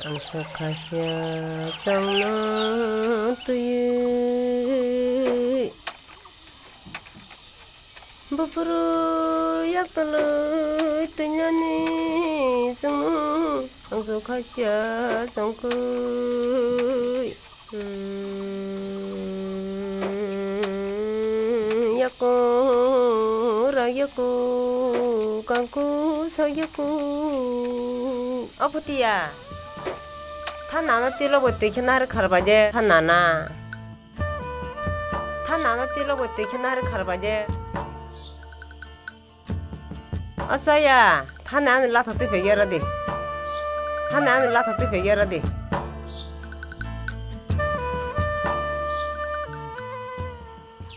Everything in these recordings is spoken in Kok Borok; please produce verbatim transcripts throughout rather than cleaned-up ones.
Ang sokha sia chwngno twiwi. Buphuru yak tolwi twinani chwngno ang sokha sia chwngkui. Hmm, yako, ra yako, kangku, sa yako. O Phutia, tha nana tilo bo twi khe nari kharbai de, tha nana. Tha nana tilo bo twi khe nari kharbai de. Asaya, thani ani latha twi phegya radi. Thani ani latha twi phegya radi.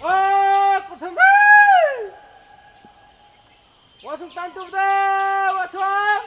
O, Kuthum bhai! Wasung tan tubde, wasung!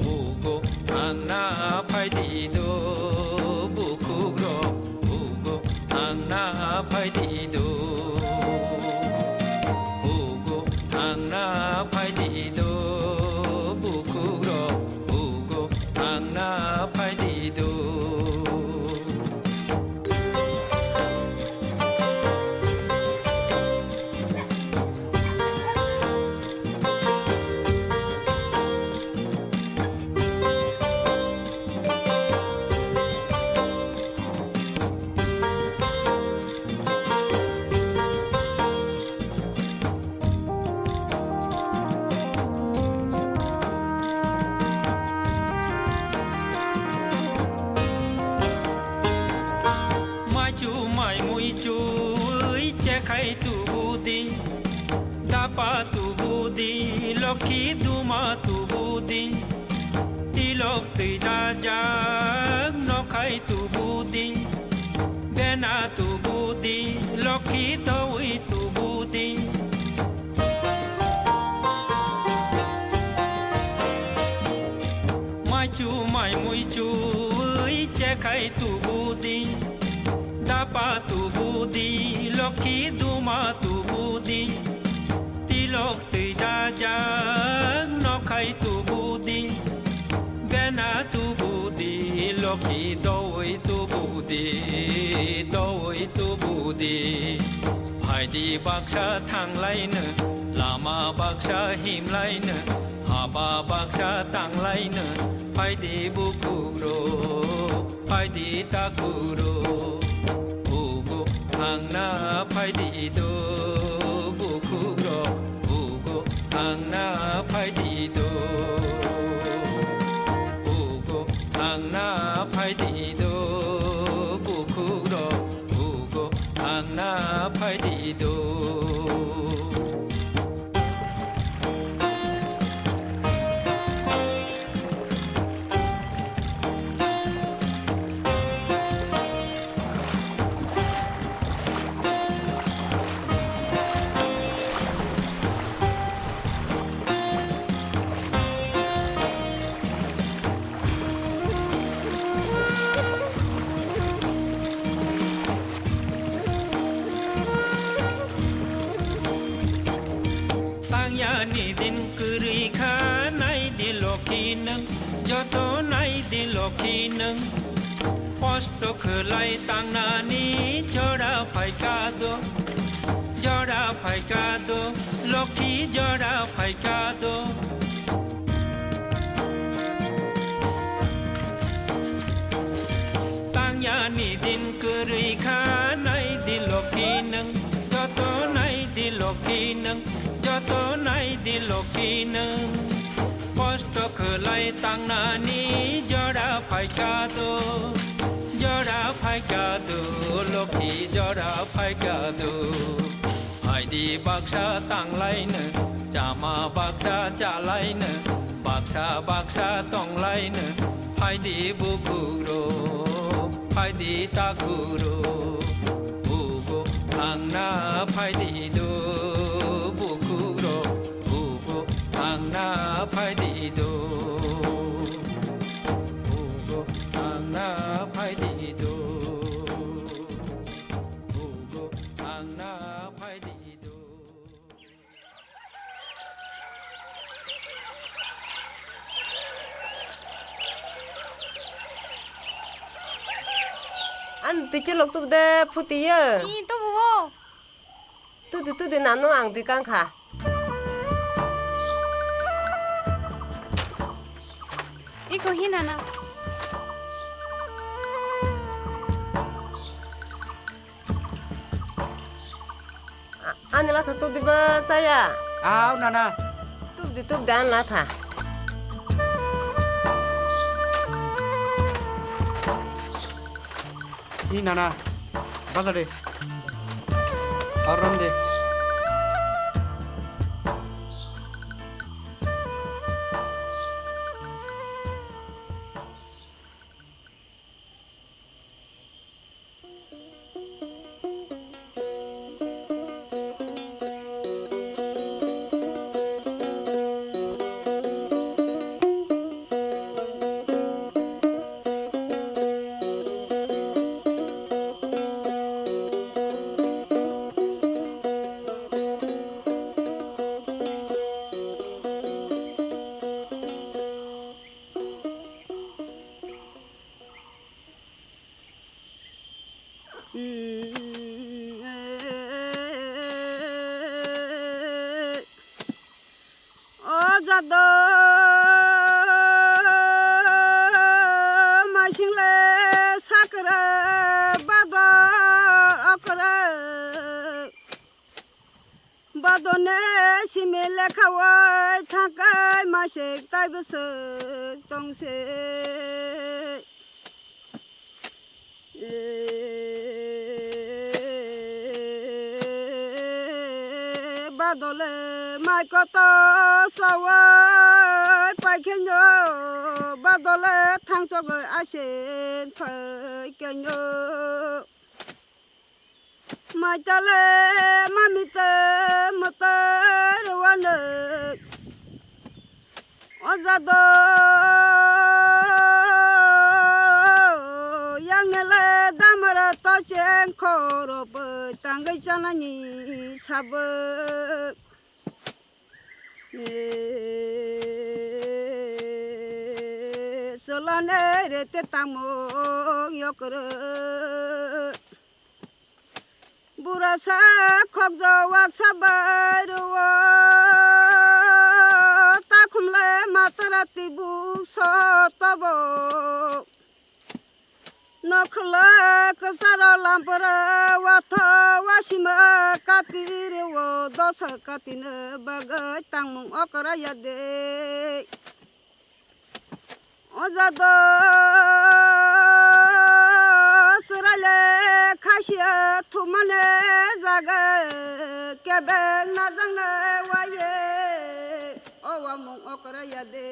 Ugo thangna phaidi do, bukhukrok. Ugo thangna phaidi do. Ugo thangna phaidi do, bukhukrok. Ugo thangna phaidi do. Maichu mai mui chui chekhai tubudi, dapa tubudi, lokhi duma tubudi, tilok twi dajak nokhai tubudi, bena tubudi, lokhi dowi tubudi. Maichu mai mui chui chekhai tubudi, dapa tubudi, lokhi duma tubudi, tilok twi dajak nokhai tubudi, bena tubudi, lokhi dowi tubudi, dowi tubudi. Phaidi baksa thanglaino, lama baksa himlaino, haba baksa tanglaino, phaidi bukhukrok, phaidi takhurok. Ugo thangna phaidi do, bukhukrok, ugo thangna phaidi do. Ugo thangna phaidi do, bukhukrok, ugo thangna phaidi do. Tangya ni din kwrwi kha, nai di lokhi nwng, joto nai di lokhi nwng. Kosto khwlai tangnani jora phaikha do, jora phaikha do, lokhi jora phaikha do. Tangya ni din kwrwi kha, nai di lokhi nwng, joto nai di lokhi nwng, joto nai di lokhi nwng. Kosto khwlai tangnani jora phaikha do, jora phaikha do, lokhi jora phaikha do. Phaidi baksa tanglaino, chama baksa chalaino, bak Baksa baksa tonglaino phaidi bukhukro, phaidi takhukro, bugo thangna phaidi do, bukhukro, bugo thangna phaidi do, bugo thangna phaidi do, bugo thangna phaidi do. Ani twi kelok tubu de phuti ye. Ih, tubu o. Tudi tudi nano ang twi kang kha. Iko hinana. A-, ani latha tubdi ba saya. Au nana. Tubdi tubdi ani latha. Hi nana. Baja de. Aram de. O jado maising le sakra bado okra. Badone simi lekha oi thangkai masik tai bwswk tongse. Badole mai koto sawai paikhenyo, badole thangsogoi asin phaikhenyo. Maitale mamite mwtai rwano. O jado yangnele damara tocheng khoro bai tangwi chanani sabuk. Solane rete tamo yokro. Burasa khokjo waksa bai rwo, takhumle matara tibuk so tobo. Nokhla kwcharo lampara watho wasima kati rwo, dosa katino bagwi tangmung okra ya de. O jado chwraile khasia thumane jaga kebeng narjakna waye o wamung okra ya de.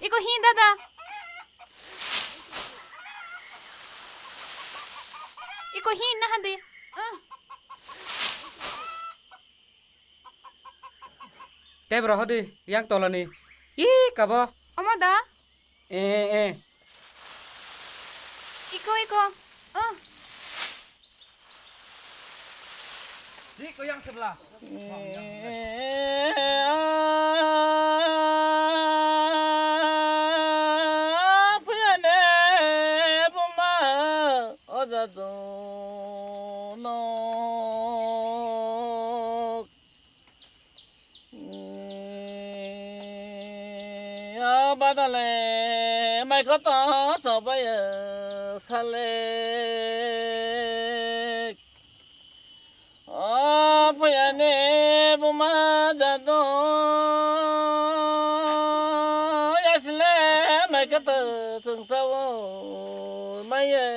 Iko hin dada. Iko hin na hande. Ah. Tei bro hodi yang tolani. Ih, kabo. Omo da? Eh, eh. Iko, iko. Ah. Di ko yang sebelah. Apuyane buma ojadono. Ya badale. Koto sobai sale. O puyane buma jado yasle mai koto sungsao maye.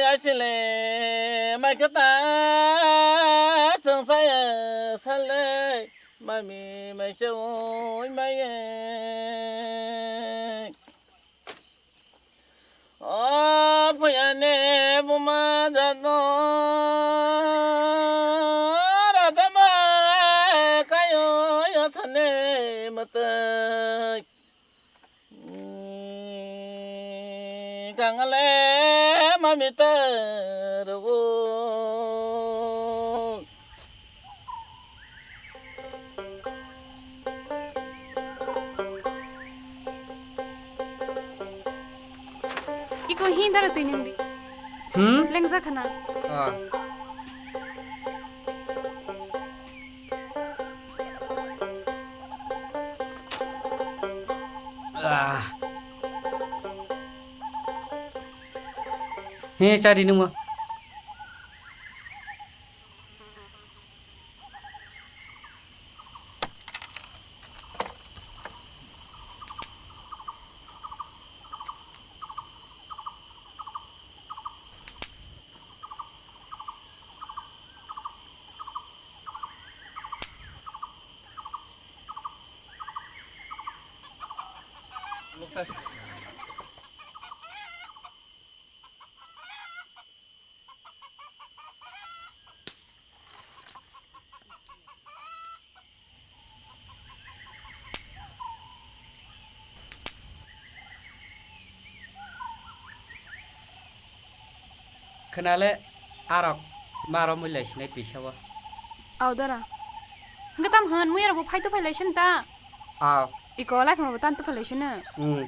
Asile mai kata sungsaya sale mami mai chawoi mai. O puyane buma jado radama kayo yasane matai. Kangale mamita rogo. Iko hindar twi nindi. Hmm? Lengja khana. Ah. Ah. He, chari nungma. Khwnale, arok maro muilai sinai twisao. Aw dara. Hwnkhe tam hwn, muiya rokbo phai to phai lai sin ta. Aw. Iko lai khama bo tan to phai lai sin. Hmm.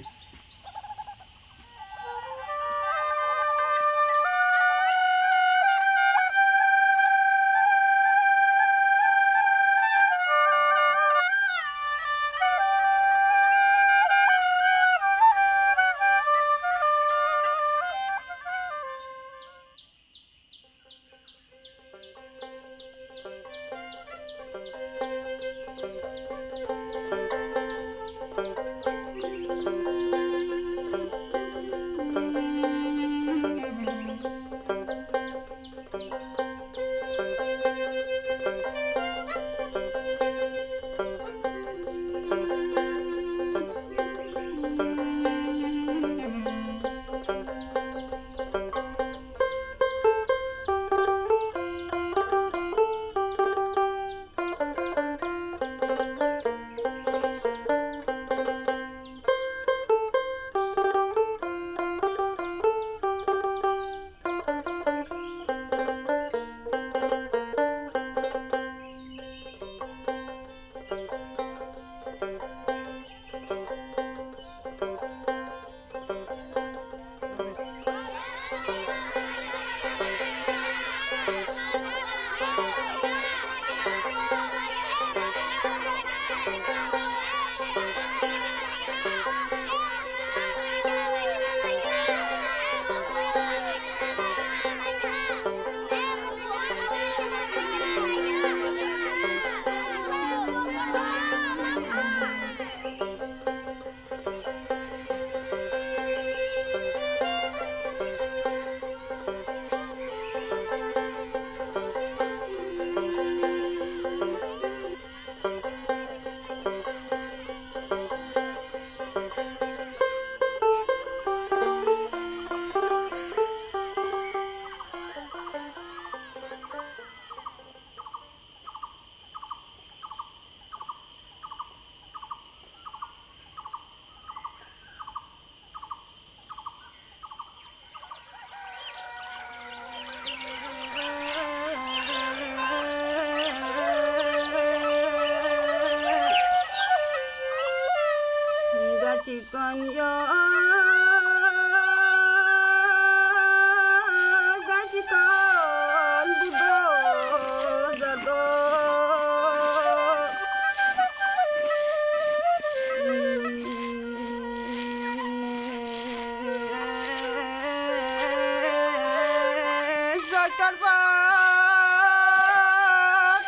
Torbo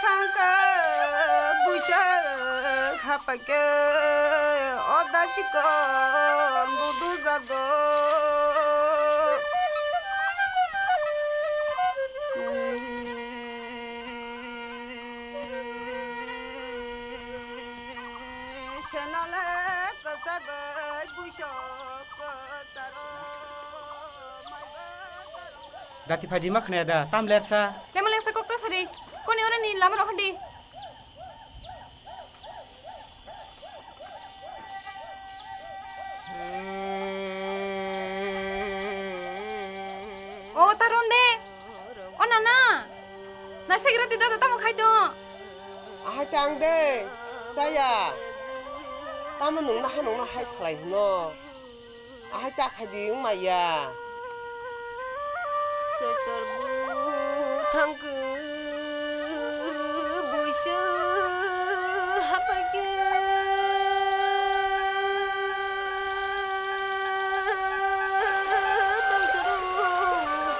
thangkhe buisa hapaikhe oda chikon budu jago. Senale kwchagwi buisok kwcharo maiba. Gati phai di ma khwnaya da, tam lersa. Lema lengsa kok ta sari. Koni ore ni lama rohon di. O taron de. O nana. Nai segira di dada tamo khai to. Ahai tang de. Saya. Tamo nung na hanung na hai khlai hino. Ahai ta khai di wng maya. Setor bu thangkhe buisa hapaikhe. Bangsaro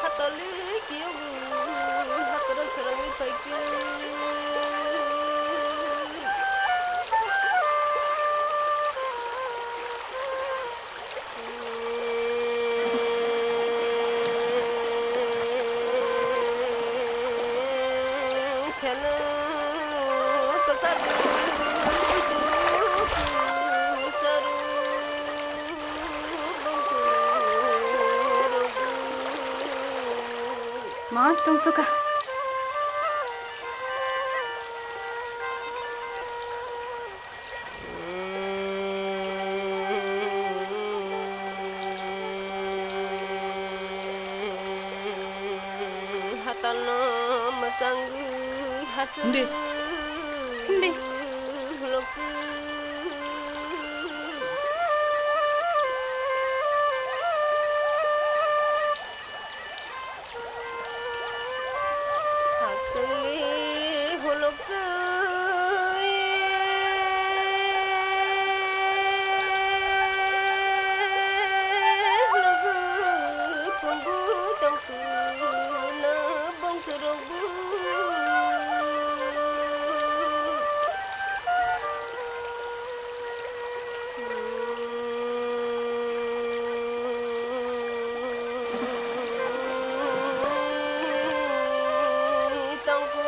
hatali kiyogo hatara sarangwi paikhe. Ma tongsoka. Hatalno mwsangwi hasing. Hindi. Hindi. Loksu. Aswkni holok swi logo pungbu tongkhu na bongsorokbo. Tongkhu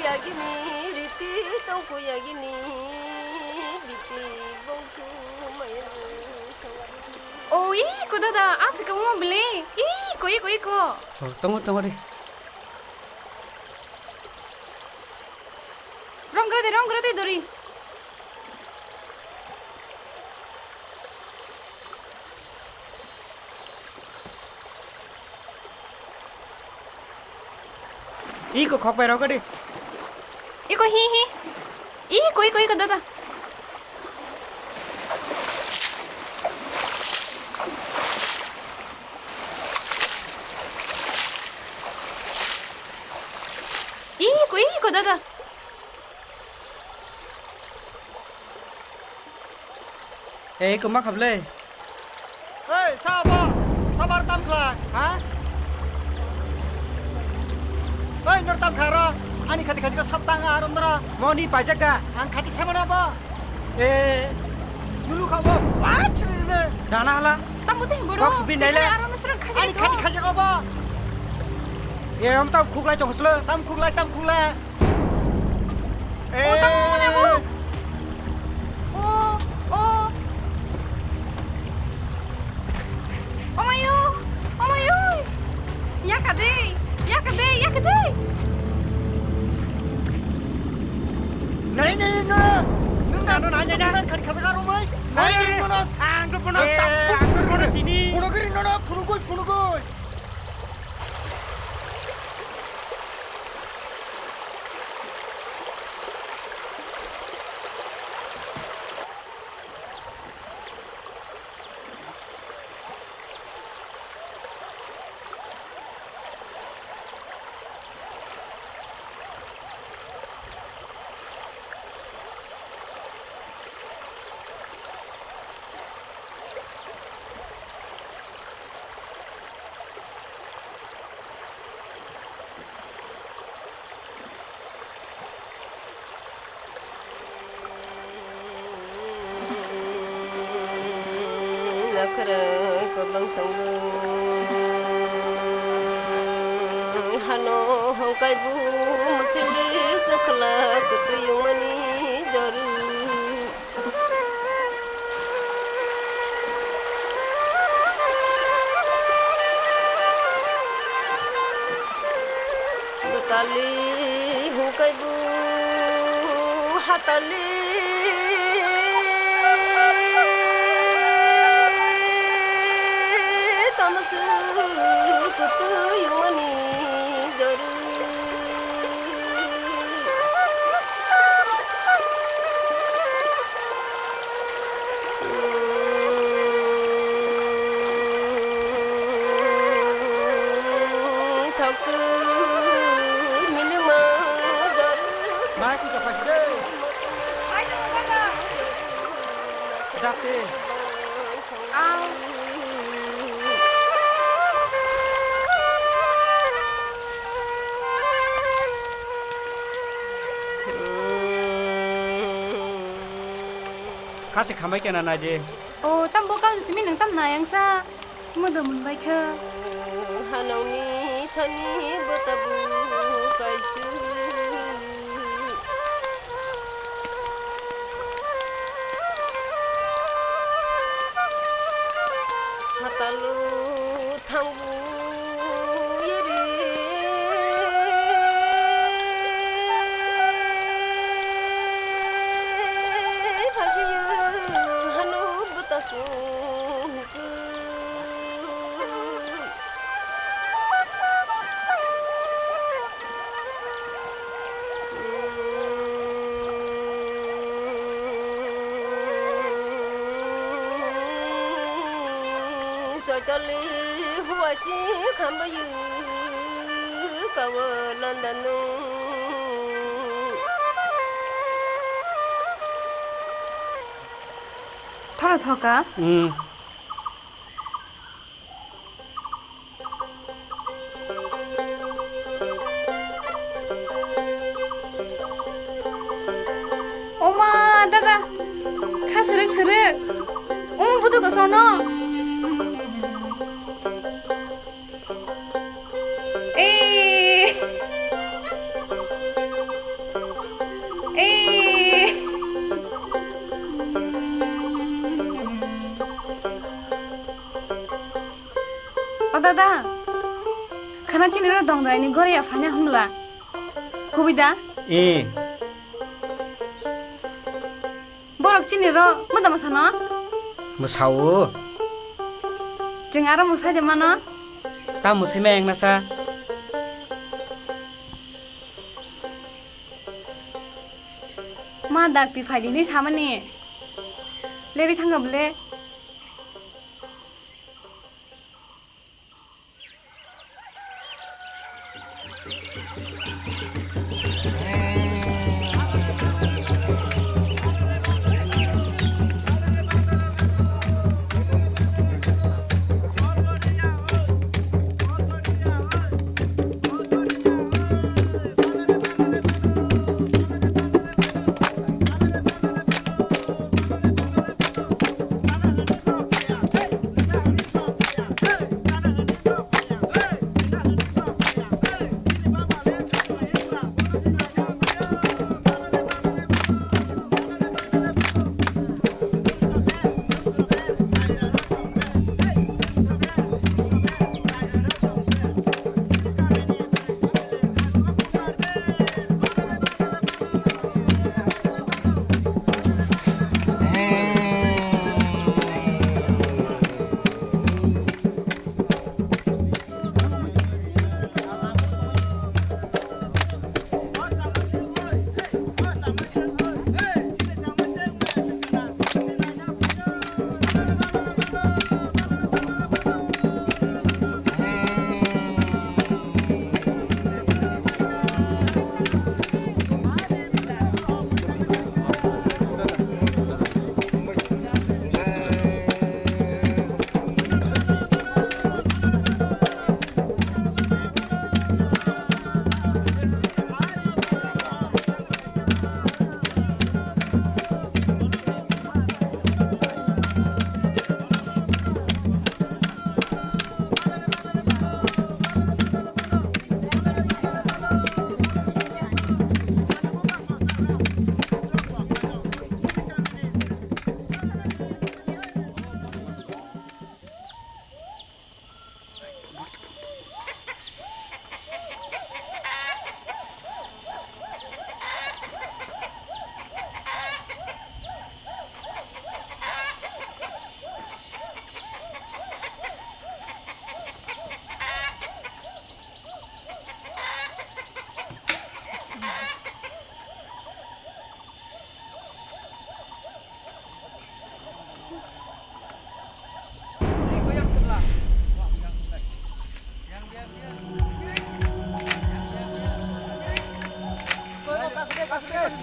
yagini riti, tongkhu yagini biti, bongsu maya songkhu. O, iko dada, aswk wngma bwle? Iko, iko, iko. Oh, tongo, tongo de. Rong gra de, rong gra de, dori. Iko khok bai rok di. Iko hi, hi. Iko, iko, iko, dada. Iko, iko, dada. Ei, iko ma khablai? Ei, sabo, sabar tam khlai, ha? Ei, nor tam khlai ro, ani khati khati ko sab tang aro nora. Moni paijak da? Ang khati themana bo. Eh. Nulu khabo, ba chirine. Dana hala. Tambo teh bodo. Box bin naile. Aro nusran khaji. Ani khati khaji ko bo. Eh, am tam khuklai tong sle. Tam khuklai, tam khuklai. O, tamo mone bo. O, o. O mayo, o mayo. Yaka de, yaka de, yaka de. Nai, nai, nai, nai. Nung ano nai, nai, nai. Khari khasa karo mai. Nai, nai, nai. Ang to pono, eh, ang to pono tini. Pono giri nono, phunugoi, phunugoi. Kwbang songwi hano hongkai bu musili chwkhwla kwtwi wngmani jorwi. Bwtali hongkai bu hatali tamswk kwtwi wngmani jorwi. Mai kucha phaisi de. Date. Ang. Khasi khambai kena naidi. O, tam bo kaun simi nang tam nayang sa. Modo munbai kha. Hanangni thani bo tabu kaisu. Hatalo thangbu yeri. Phagiyo hano bwtasu. Chotali huachi khambayu kawa landanu. Thora thoka? Hmm. Oma, dada, kha srwk srwk. Omo buduk do sono. Ei. Ei. O dada, khana chini ro dongdrai ni goriya phanya hwnla. Kubui da? Eh. Borok chini ro moda masano? Mwsao. Chwng aro mwsai de mano? Ta mwsai ma eng nasa. Ma dakti phaidi hinwi samani. Leri thangkha bwle.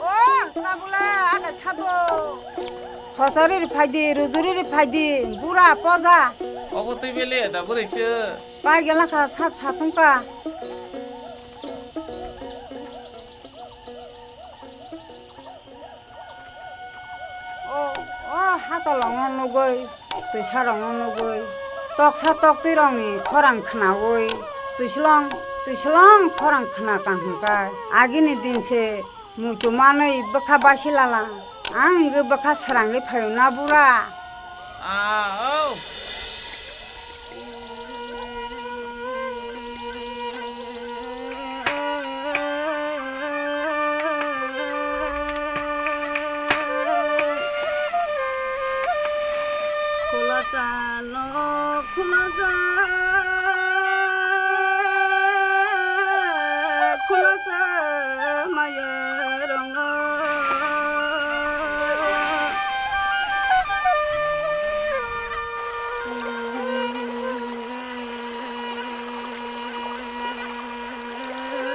O, tabule, ane thabo. Khosari ri phaidi, rujuri ri phaidi, bura poja. Obo twi bele da bwrwi se. Pai gela kha sap satung ka. O, o hatolongno nugwi, twisarokno nugwi, toksa toktwirokni khorang khnaui, twislong, twislong khorang khna tang hwnkha. Agini din se muitu manwi bwkha basilala, ang wngwi bwkha srangwi phaio na bura. Ah, oh. Khulacha no khulacha, khulacha maya rong no.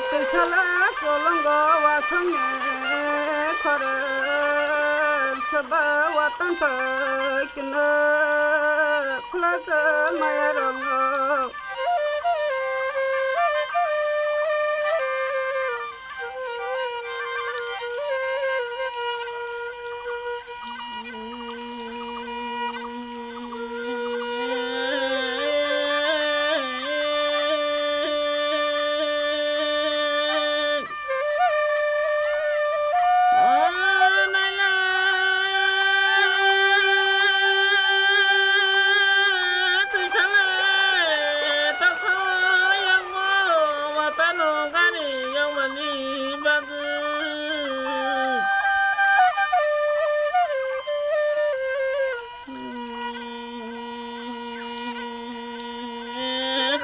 Twisala cholongo wasongni khorang saba watang pai kino khulacha maya rong no.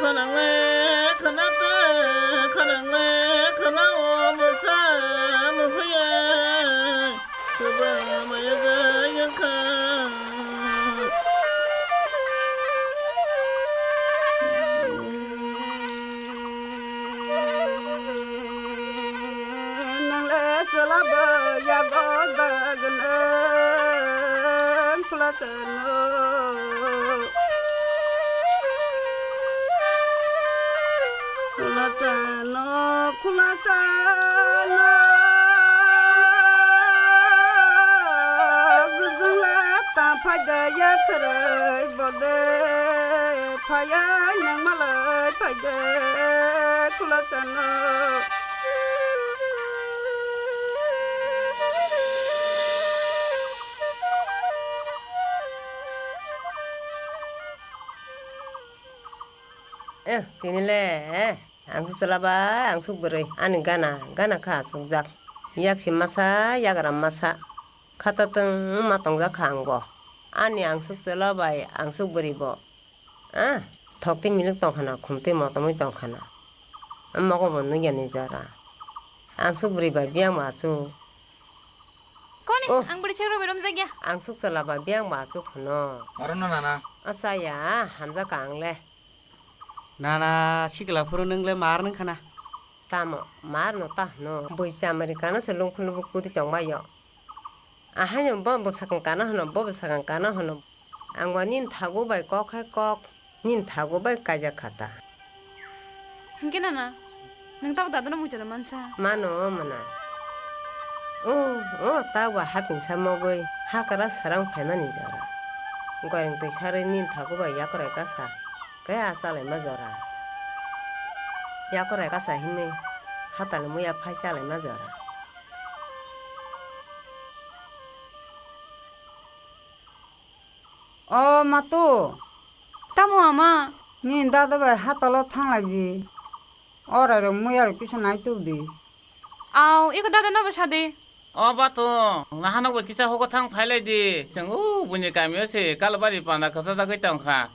Khwnangle khwna ta, khwnangle khwna o bwsa nukhuya, kwbangma yaga yakha. Nangle chwla bo yago dagno khwla chano. Khwla chano, khwla chano. Gurjwng la ta phaida ya khwrwi bode. Phaya nang malai phaide khulachano. Eh, tini le, eh, angsuk chwla bai, angsuk bwrwi, ani gana, gana kha asukjak. Yaksi masa, yagra masa. Khata tungma tongjak kha ang bo. Ani angsuk chwla bai angsuk bwrwi bo. Ah, thok twi milik tong khana, khum twi motomwi tong khana. Mogo bo nukya ni jora. Angsuk bwrwi bai biyang bo asuk. Koni, oh. Ang bwrwi sek rw bai romjak ya. Angsuk chwla bai biyang bo asuk hwno. Oro no nana. Asa ya, hamjak kha ang le. Nana sikla phuru nwng le mar nwng khana. Tamo mar no ta hwno. Bui chamari kana se lungkhung lubuk kudi tong bai yo. Ahaino bo bwsakang kana hwno, bo bwsakang kana hwno. Ang bo nini thago bai kok hai kok, nini thago bai kaijak kha ta. Hwnkhe nana, nwng tabuk dadano muchungno mansa? Mano, mano. O, o, tabuk hapingsa mogwi hakra sarang phaimani jora. Goring twi sarwi nini thago bai yakorai kasa, khe a chalaima jora. Yakorai kasa hinwi hatalni muya phai chalaima jora. O matu. Tamo ama? Nini dada bai hatalo thanglai di. Orai rok muya rok kisa nai tuk di. Au, iko dada no bo sa di. O batu, nahano bo kisa hogo thang phailai di. Chwng o buini kamio se Kalbari panda khachajagwi tongkha.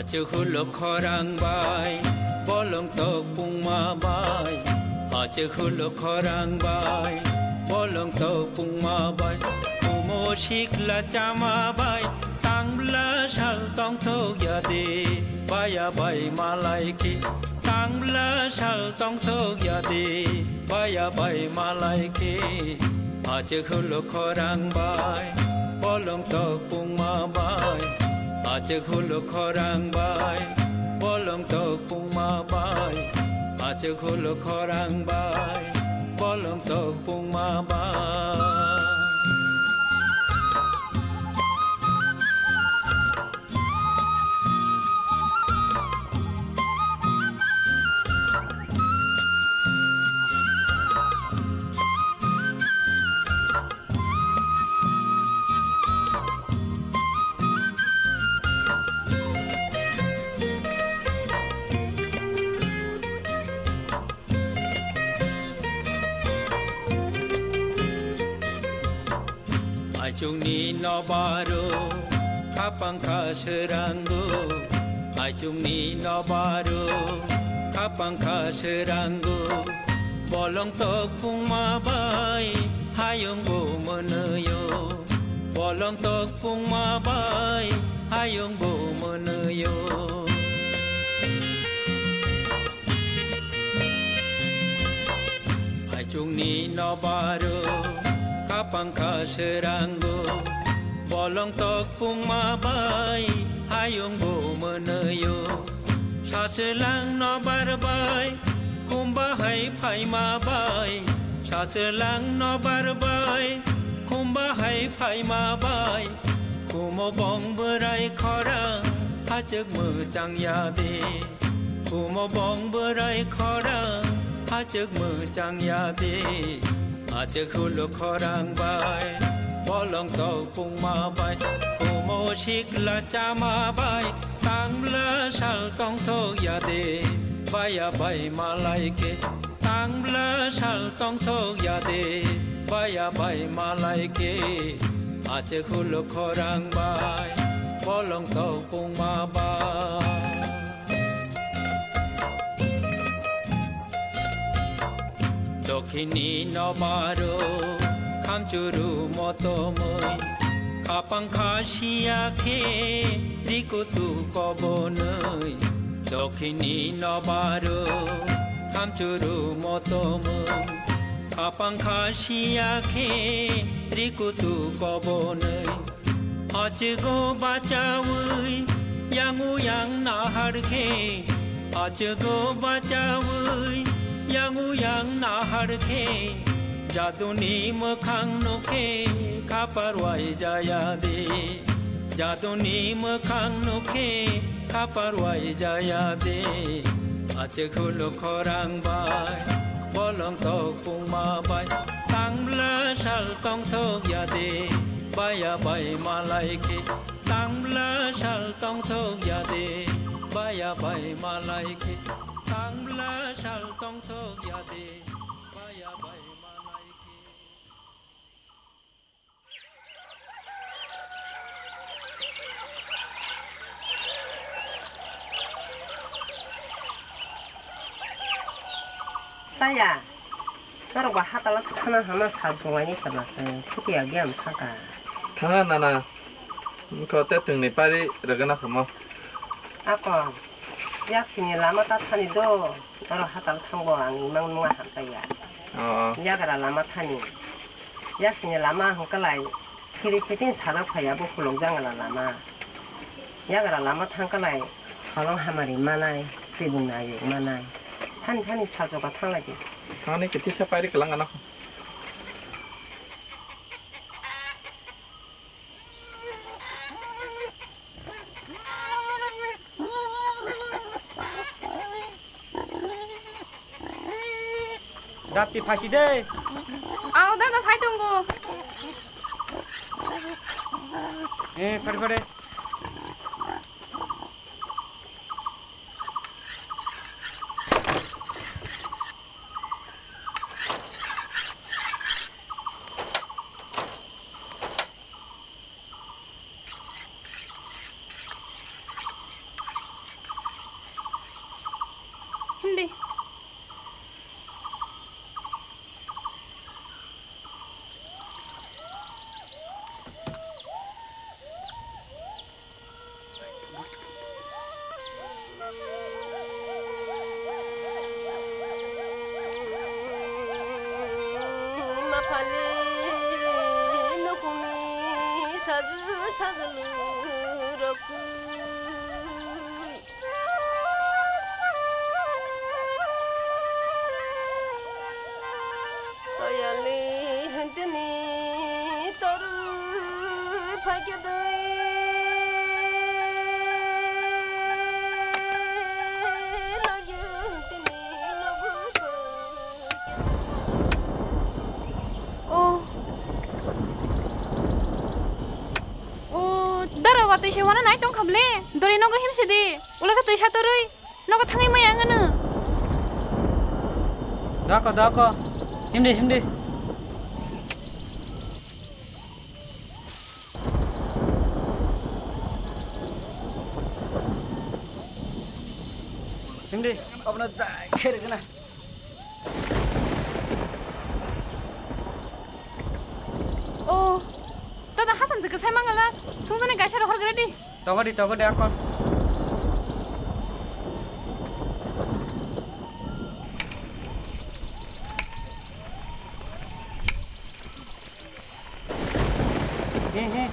Achuk hulo khorang bai, bolong tok pungma bai. Achuk hulo khorang bai, bolong tok pungma bai. Kumo sikla chama bai, tangbla sal tongthok ya de, baya bai malai ki. Tangbla sal tongthok ya de, baya bai malai khe. Achuk hulo khorang bai, bolong tok pungma bai. Achuk hulo khorang bai, bolong tok pungma bai. Achuk hulo khorang bai, bolong tok pungma bai. Aichukni nobaro khapang kha swrango. Aichukni nobaro khapang kha swrango. Bolong tok pungma bai hayung bo mwnwiyo. Bolong tok pungma bai hayung bo mwnwiyo. Aichukni nobaro khapang kha swrango. Bolong tok pungma bai hayung bo mwnwiyo. Sachwlang nobar bai khumba hai phaima bai. Sachwlang nobar bai khumba hai phaima bai. Kumo bong bwrai khorang hachuk mwchang ya de. Kumo bong bwrai khorang hachuk mwchang ya de. Achuk hulo khorang bai, bolong tok pungma bai. Kumo sikla chama bai, tang Tang bwla sal tongthok ya de, baya bai malai khe. Tang bwla sal tongthok ya de, baya bai malai khe. Ache khuluk khorang bai, bolong tok pungma bai. Dokhini nobaro khamchuru motomoi, khapang khasiya khe rikutu kobonoi. Dokhini nobaro khamchuru motomoi, khapang khasiya khe rikutu kobonoi. Achugo bachawi yangu yang nahar khe, achugo bachawi yangu yang nahar khe, jaduni mwkhang nukhe khapar wai jaya de, jaduni mwkhang nukhe khapar wai jaya de. Ache khuluk khorang bai, bolong tok pungma bai, tang bwla sal tongthok ya de, baya bai malai khe. Tang bwla sal tongthok ya de, baya bai malai khe. Tang bwla sal tongthok ya de, baya bai malai khe. Saya, norok ba hatalo thana hama sal chunglai ni sama se, chuti ya giam thaka. Thana nana, wngkha te twngni pari rwgwna phamo. Ako, yak sini lama ta thani do, oro hatalo thango ang imang nunga hamkha ya. Oh, oh. Yagra lama thani. Yaksini lama hwnkhe lai, siri sitin salo phai abo khulukjak wngla lama. Yagra lama thangkhe lai, holong hamari manai, twibung nayuk manai. Thani thani salchoka thanglaidi. Thani khe tisa pairi kwlang ano. Dati phaisi de. Ang dada phai tongo. Eh, phare phare. Hindi. Mapali nukungni saju sagulu rokui. Toyani hintini toru phaikhe dui lagyu hintini logu. Oh. Oh, dara watwi se wana nai tong khable. Dori nogo himsi di. Ula ka twi satorwi. Nogo thangwi maya ngano. Dako, dako. Himdi, himdi. Himdi, abona jai khere gana. Oh, dada Hasan je kwsai mangala, sungjani kaisa rohor gre di. Togodi, togodi akon. He, he.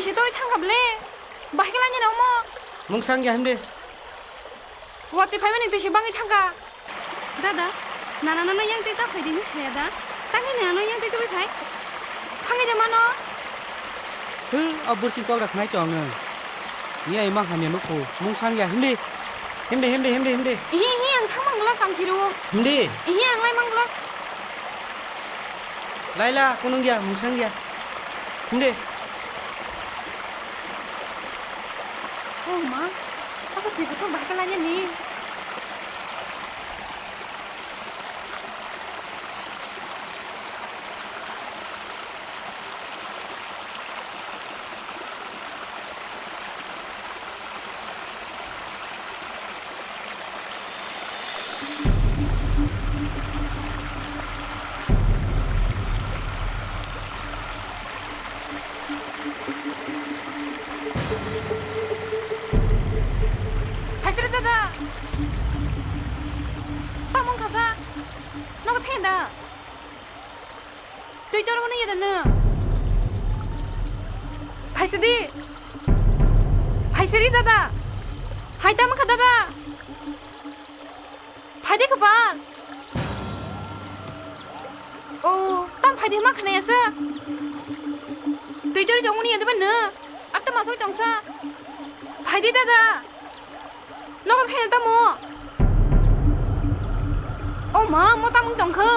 Si tori thangkha ble. Bahai khe lainani omo. Mungsang ya himde. Watwi phaimani twi si bangwi thangkha. Dada, nana nono yang twi ta phaidi hinwi saya da? Tangwi nana nono yang twi tubui phai? Thangwi de mano. Hw, o burching kok da khnai tong ang. Ni ai mang hamya nukhu. Mungsang ya himde. Himde, himde, himde, himde. Ihi, ihi, ang thang mang glak ang phiru. Himde. Ihi, ang lai mang glak. Laila, kunung ya, mungsang ya. Himde. Oh ma, asa twi kutung bahai khe lainani. Phaisari dada. Tamo wngkha sa? Nogo thenda. Twi tormani yada no. Phaisadi. Phaisadi dada. Hai tamo kha dada. Phaidi kha bal. O, tam phaidi ma khna yasa. Twi tori tongmani yada ba no. Ar ta masoi tongsa. Phaidi dada. Nogo khaina tamo? O ma, mo tamo tongkha?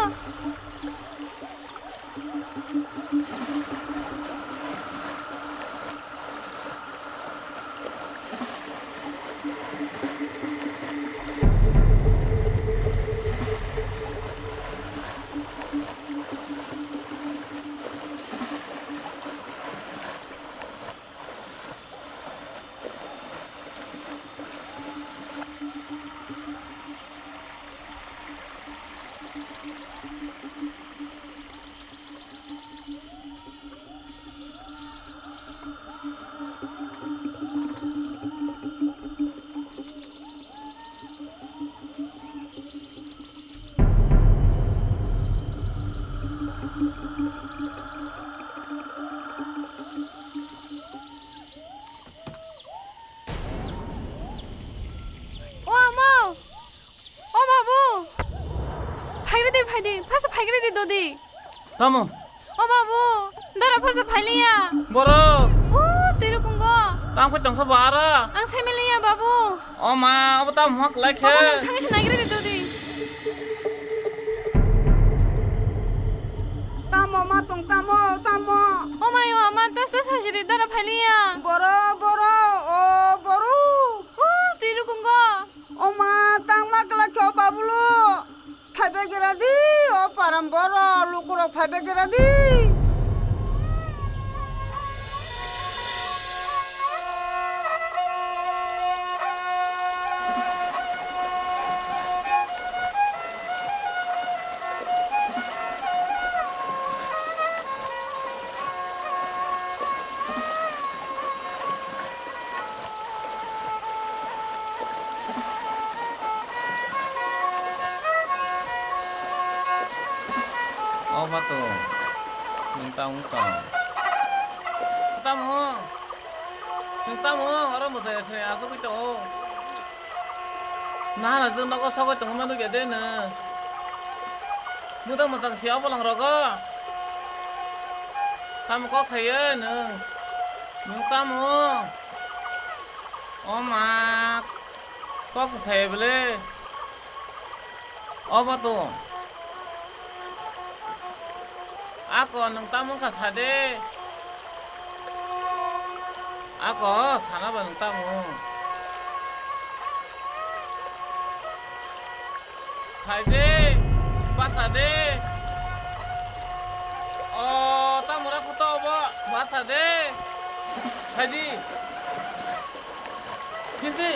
O ama! O babu! Phaigre di, phaidi, phasa phaigre di dodi. Tamo? O babu, dara phasa phailiya. Borok. O, twiru kungo. Tamo khe tongsa bara. Ang semiliya babu. O ma, abo tamo hak lai khe. Babu, nang thangwi se naigre di dodi. Tamo ma tong tamo, tamo. O mayo, ama tas tas hajiri dara phailiya. Boro, boro, o boru. O, twiru kungo. O ma, tangma kla khe o babulo. Phaibe gira di, o param boro, lukurok phaibe gira di. O ma to, nwng tamo wng tong? Tamo? Nwng tamo oro mwsai se asugwi tongo? Nahana jwk nogo sogwi tongma nukya de nwng? Buda mwchang si o bolong rogo? Tamo kok sayo nwng? Nwng tamo? O ma, kok sayo bwle? Obo to. Ako nwng tamo wngkha sa de. Ako sana ba nwng tamo. Phai de, bacha de. O, tamo ra khuto obo, bacha de. Phai di. Hindi.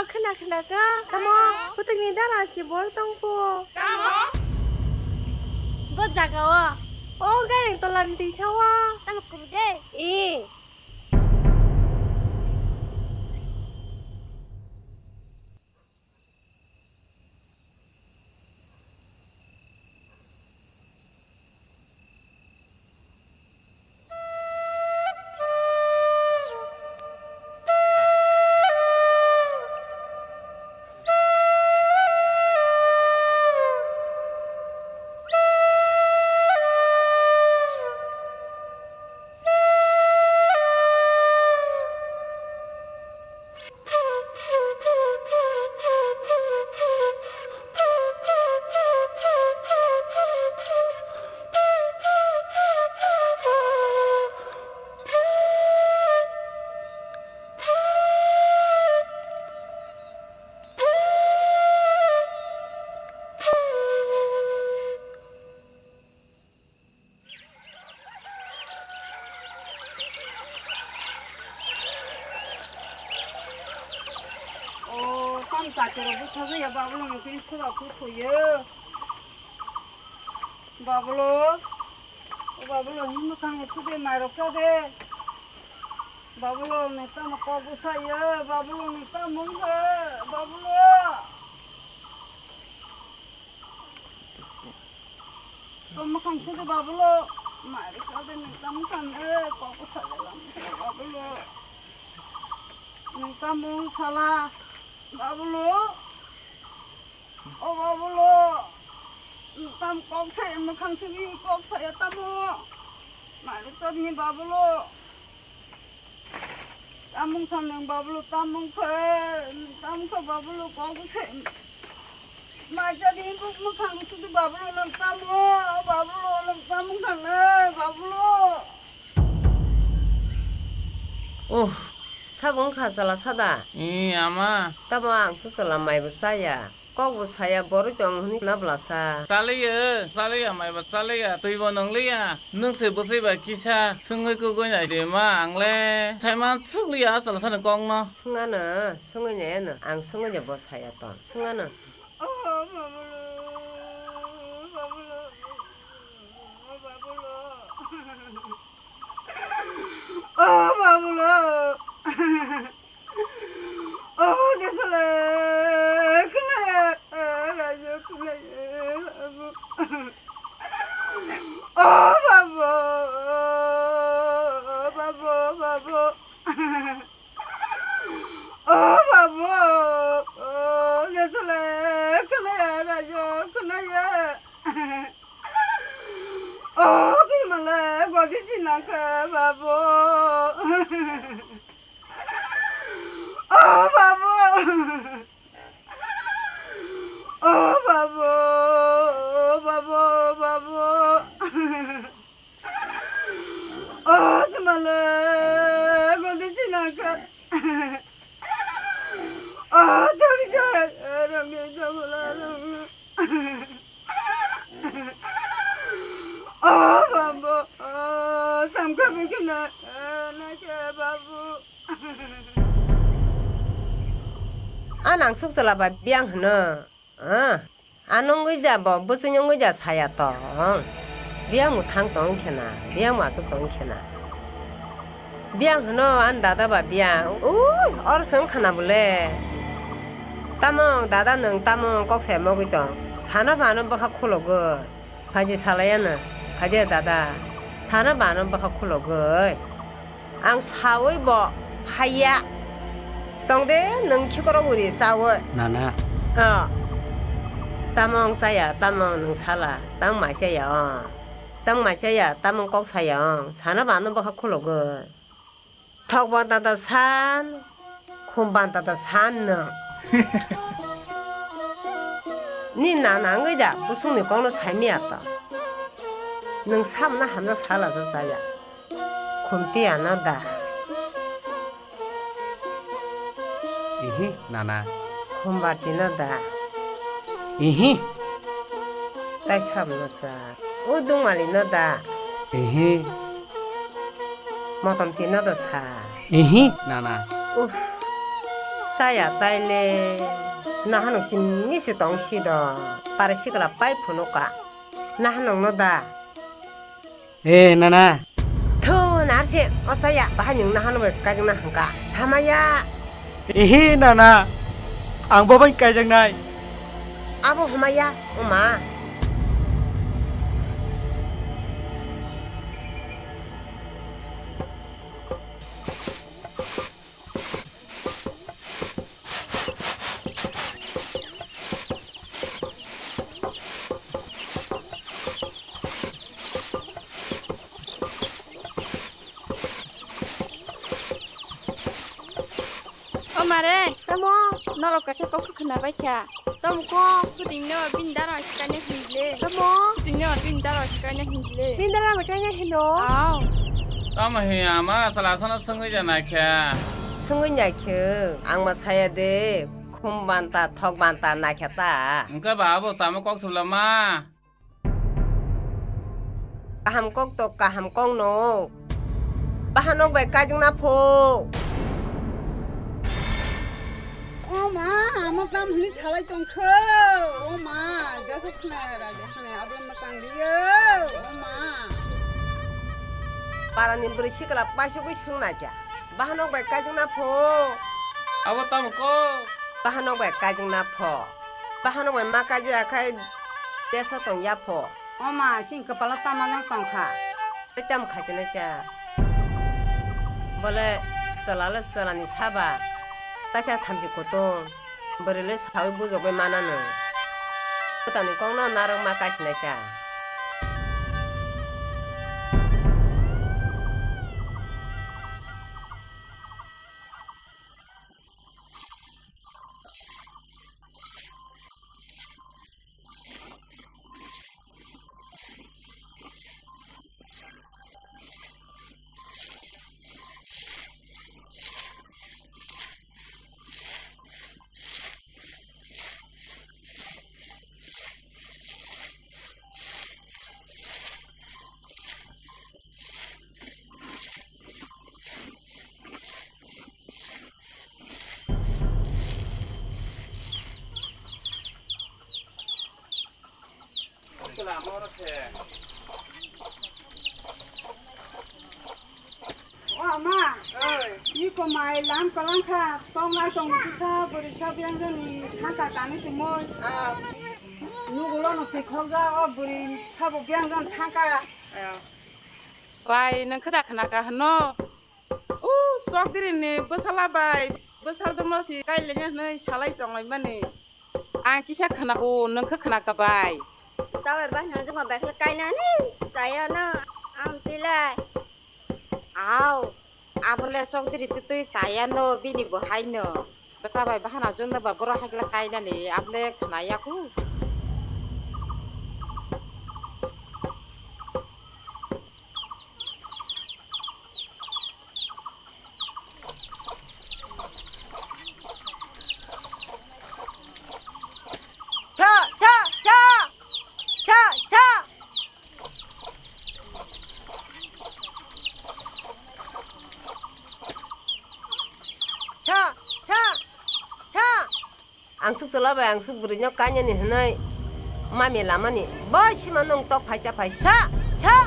Khna khna kha. Tamo, phutuk ni dara si bor tong pho. Tamo? Bo jaga o. O gareng tola ni twi sa o. Tamo kuru de. E. O, tam chakero bwthajaya, Babulongni twi sora kuthoyo. Babulo, o Babulo, himno thangni sudi mairok cha de. Babulo, nokta mo kok bwsaya, Babulo, nokta mungsa, Babulo. Tamo khangsa de Babulo, mari kade nung tamo khan de, kok sa de lam Babulo. Nung tamo sala, Babulo. O Babulo. Nung tam kok sa, mo khangsa ni kok sa ya tamo. Mari kade ni Babulo. Tamung samung Babulo, tamung khe, tamung khe Babulo, kok se. Maja di buk mukhang sudu Babulo, nang tamo, Babulo, nang tamung khangnai, Babulo. Oh, sabung kha chala sada. Ee, ama. Tamo ang su chala mai bo chaya. Kok bo saya, boroi tong hwnwi na bwlasa. Chaliya, chaliya, maiba chaliya, twibo nwngliya. Nwng se bwsai bai kisa swngwi kugui nai de ma, ang le saiman sukliya, chwla sani kokno. Swngano, swngwi nai ano, ang swngwi de bo saya tong, swngano. Oh, Babulo, Babulo, Babulo. Oh, Babulo. Oh, Jesule, khwnaya, rajo khwnaya, babu. Oh, babu, babu, babu. Oh, babu, oh, Jesule, khwnaya, rajo khwnaya. Oh, kimale, godi sinakha, babu. Oh, babu. Oh, babu, babu, babu. Oh, kimale, godi sinakha. Oh, tawrika, rangni, jamala, rangni. Oh, babu, oh, samkha bikina, nakha, babu. A nang suk chala bai biyang hwno. Ah, ano wngwi da bo, bwswk wngwi da saya tong. Biyang mwthang tong khena, biyang mwswk tong khena. Biyang hwno ani dada ba biyang. Ui, or swng khana bole. Tamung, dada nwng tamung kok saya mogwi tong. Sana ba ano bwkha khulogwi. Phaidi salai ano, phaidi dada. Sana ba ano bwkha khulogwi. Ang sawi bo phaiya. Tong de, nwng khikorok uri sawi. Nana. Oh. Tamo wng chaya, tamo nwng sala, tamo mai chaya, oh. Tamo mai chaya, tamo kok saya, oh. Sana ba ano bwkha khulogwi. Thok ba tata san, khum ba tata san nwng. Ni nana wngwi da, busungni kokno saimaya to. Nwng samna hamjak sala sa chaya. Khumti ano da. Ihi, nana. Khumbati no da. Ihi. Tai sabno sa. O dungmali no da. Ihi. Motom ti no da sa. Ihi, nana. Uff. Taya taile. Nahanok simi se tong si do. Para sikla pai phunuka. Nahanok no da. E nana. Thu narsi osaya bahai nwng nahanok bai kaijakna hwnka. Samaya. Ehe nana. Ang bo bai kaijaknai. Abo hwmaya wngma. O mare, tamo norok kaisa kok khwna bai kha. Tamo kok puting no bini dara kaina hinle. Tamo puting no bini dara kaina hinle. Bini dara kaina hino. Aw. Tamo hi ama sala sana sungwi ja naikha. Sungwi naikhe ang ma saya de khum banta thok banta naikha ta. Engka ba abo tamo kok sula ma. Kaham kok to kaham kok no. Bahanok bai kaijakna pho. O ma, amo kam hwnwi salai tongkho. O ma, jasa khna raja khna abla ma tang riyo. O ma. Parani bwrwi sikla paisugwi swngna kya. Bahanok bai kaijakna pho. Abo tamo ko? Bahanok bai kaijakna pho. Bahanok bai ma kaijak khai deso tong ya pho. O ma, sini kepala tama nang tongkha. Tei tamo khaisa nai cha. Bole chwla le chwla ni saba. Taisa thamchi kutung. Bwrwi le sawi bujogwi mana no. Bwtani kok no narwk ma kaisa nai cha. O ama, oi. Iko mai lam kalang kha, tong nai tong kisa, bwrwi sa biyang jani thangka kani tumoi. Ah. Nugulo no twi khokja, o bwrwi sabo biyang jani thangka. Ah. Bai, nwng khwda khna ka hwno? O, chokdiri ni bwsala bai, bwsal dongno si kai lenge hwnwi salai tonglaimani. Ang kisa khwnago, nwng khe khwnaka bai. Tabai bai hwnjwkma bai khe kainani, chaya no, ang twilai. Au, abole chokdiri twtwi chaya no, bini bo hai no. Bwsa bai bahana junda ba borok hai khe kainani, abole khwnaya khu. Cha, cha, cha! Cha, cha! Cha, cha, cha! Angsuk chwla bai angsuk bwrwino kainani hwnwi mami lamani bo sima nwng tok phai cha phai sa, sa.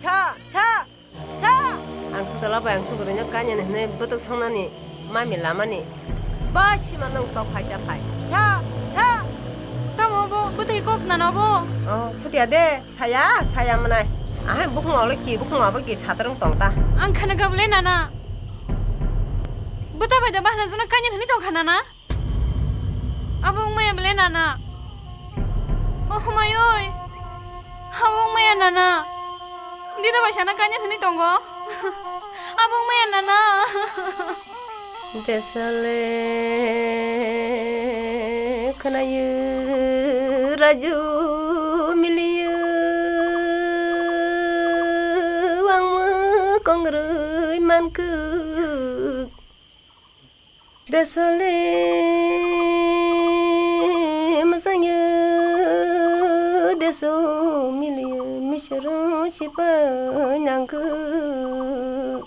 Sa, sa, sa. Angsuk chwla bai angsuk bwrwino kainani hwnwi bwtwk songnani. Mami lamani. Ba sima nwng tok phai cha phai. Cha, cha. Tamo bo bwtwi kok nana bo? Oh, phutia de. Saya, saya mwnai. Ahai bukhung olo ki, bukhung abo ki satrung tong ta. Ang khana gabule nana. Bwta bai da bahna jona kanya thani tong khana na? Abo wngmaya bele nana. Oh, hwmai oi. Abo wngmaya nana. Dida bai sana kanya thani tongo. Abo wngmaya nana. Desole khwnayo raju miliyo wngma kongroi mankuk. Desole mwsangyo deso miliyo mis Rung sipai nangkuk.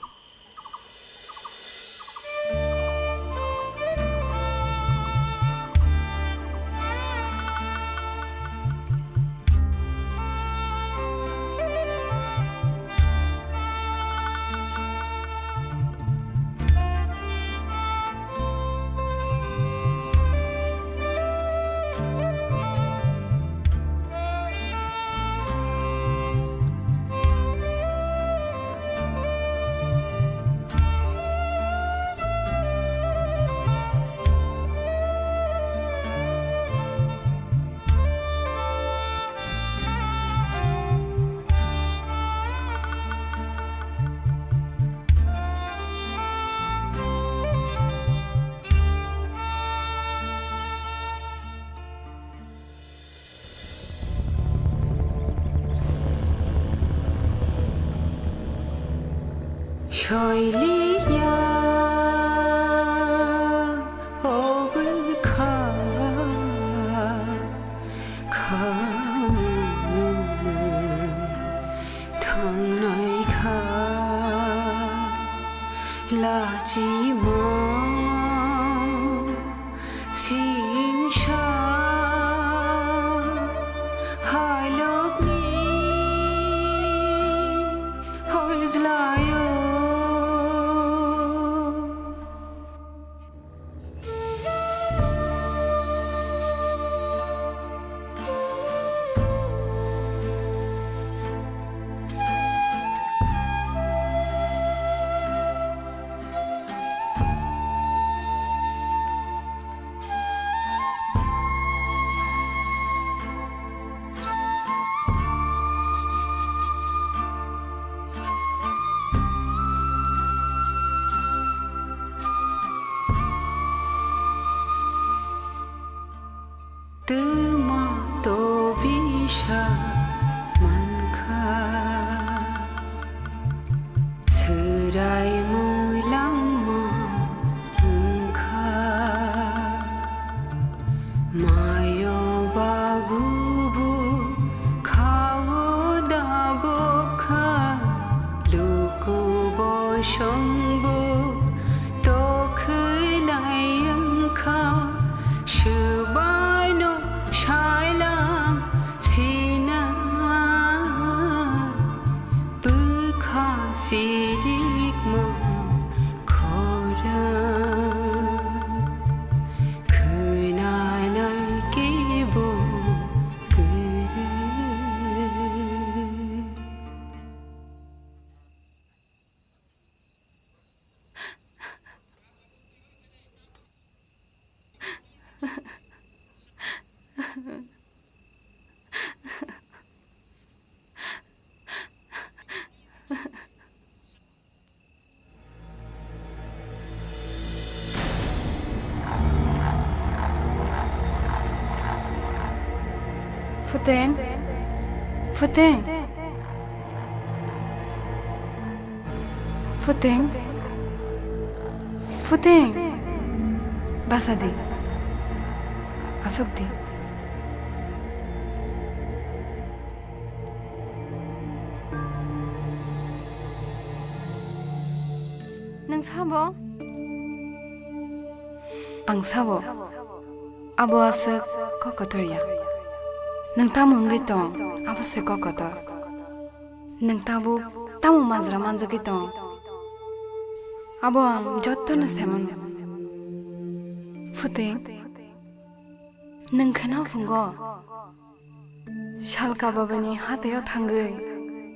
Soiliya obwkha khamwi thangnai kha lachima. Singsa halokni hojlayo. Twma to bisa mankha, swrai mui langma wngkha. Mayo babu bu khawo da bokha, luku bosong bu tokhwlai wngkha. Swbaino sailang sina bwkha sirikma khorang khwnanai kebo kwrwi. Phuting, Phuting, Phuting, Phuting, basa di, aswk di. Nwng sabo? Ang sabo. Abo aswk kok kotor ya. Nwng tamo wngwi tong, abo se kok kotor. Nwng tabuk tamo majra manjagwi tong, abo ang jotono se mano. Phuting, nwng kheno phungo? Salka babani hathaio thangwi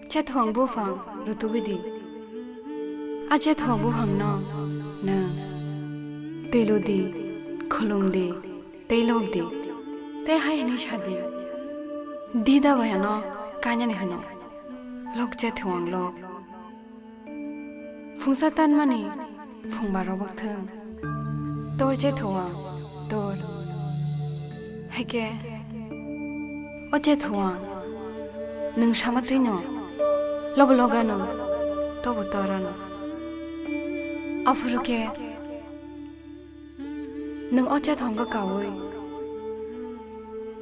chethwng buphang rutugwi di. A chethwng buphangno nwng twiludi, khulumdi, tei lobdi. Tei hai hwnwi sadi, "Di da bai ano kainani hwno, lok chethwng lok." Phungsa tanmani phungba robok thung. Tor chethwng, tor. Haikhe o chethwng nwng sama twino lobo logano tobo torano. Aphuru khe nwng o chethwngno kaui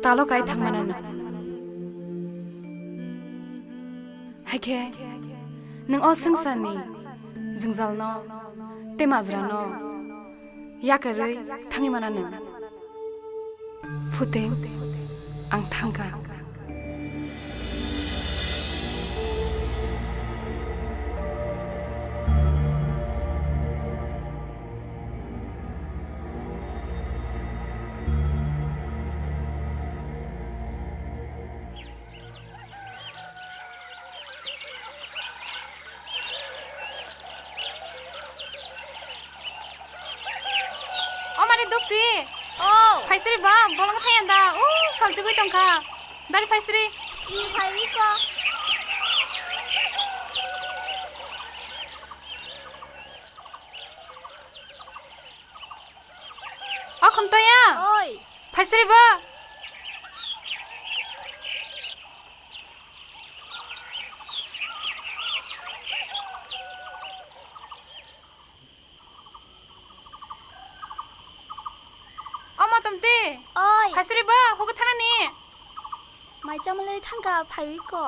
talo kai thangmano nwng. Khe nwng o swngcharni jwngjalno tei majrano yakarwi thangwi mana nwng. Phuting, ang thangkha. O mari dukti. O. Phaisri ba, bolong thaya da. O, saljugwi tongkha. Dari phaisri. I phai wi ko. O Khumtoya. Oi. Phaisri ba. O Matomti. Oi. Phaisri ba, hugo thana ni. Mai chamale thangka phaiwi ko.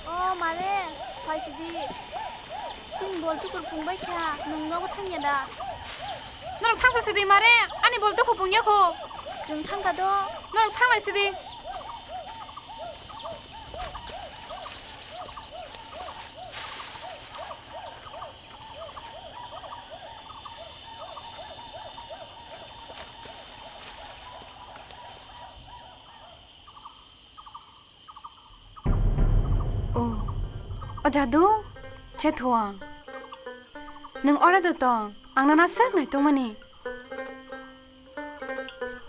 O mare, phaisidi. Chini bol tukur pungbai kha, nwng nogo thangya da? Norok thangsa sidi mare, ani bol tukur pungya kho. Chwng thangkha do. Norok thanglai sidi. O, o Jadu, che thuang. Nwng ora da tong, ang nana sak nai tongmani.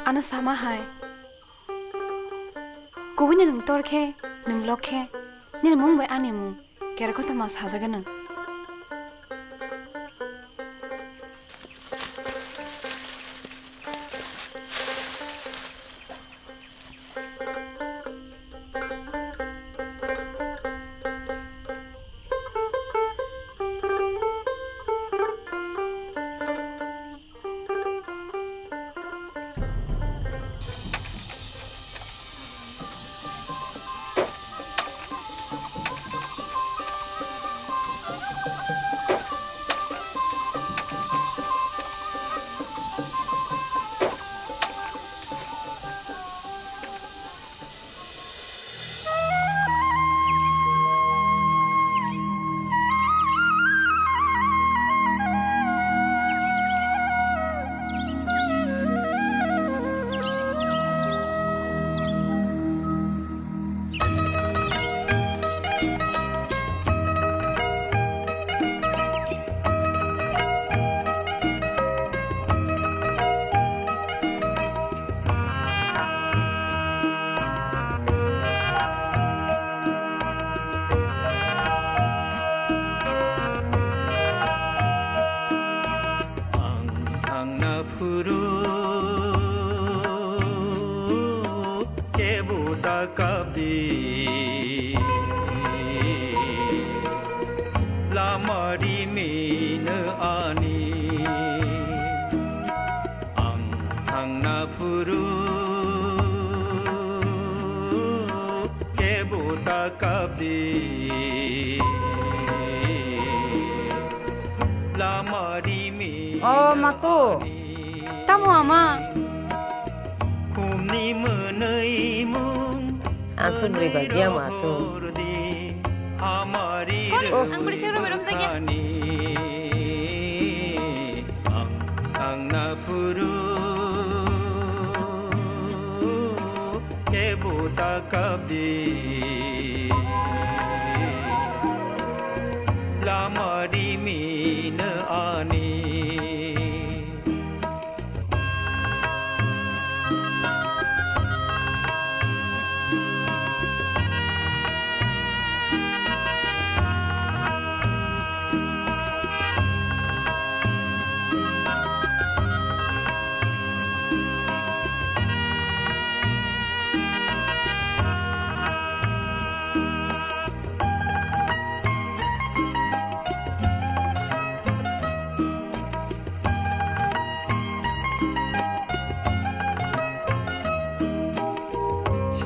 Ano sama hai. Kubui ni nwng tor khe, nwng lok khe, nini mung bai ani mung, kera kothoma sajagano. Ang thangna phuru kebo da kapdi, lama rimino ani. Ang thangna phuru kebo ta kapdi, lama rimino. O Matu. Tamo ama? Khumni mwnwi mung. Aswk bwrwi bai biyang ma aswk. Koni, ang bwrwi se robai romjakya. Ang thangna phuru kebo ta ka Di lama rimino ani.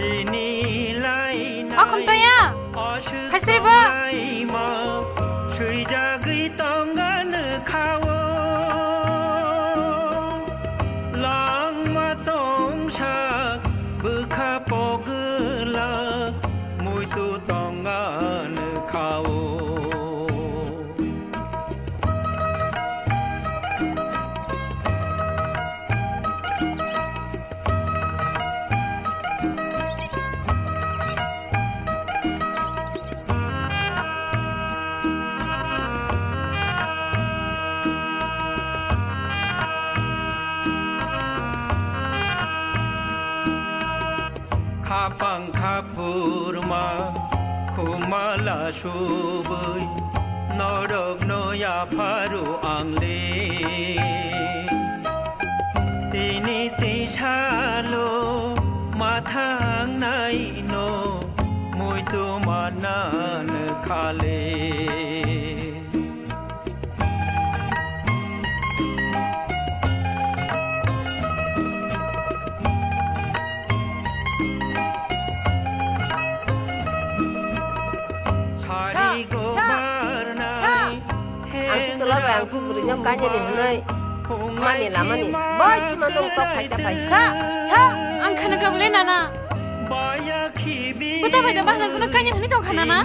Sini lai O khumtoya, nai phaisri bo. Laima swijagwi tongano khao. Langma tongsa bwkha pogwlak muitu tongano khao. Khapang khaphurma khumala subui norokno yapharu angle. Tini tisalo mathang naino muitu manan khale. Sari go barnai. Ang se chwla bai ang se bwrwino kanya ni hwnwi mami lamani. Bo sima nung tok phaisa phaisa. Sa, ang khana ka bole nana. Buta bai da bahna jana kanya ni hwnwi tong kha nana.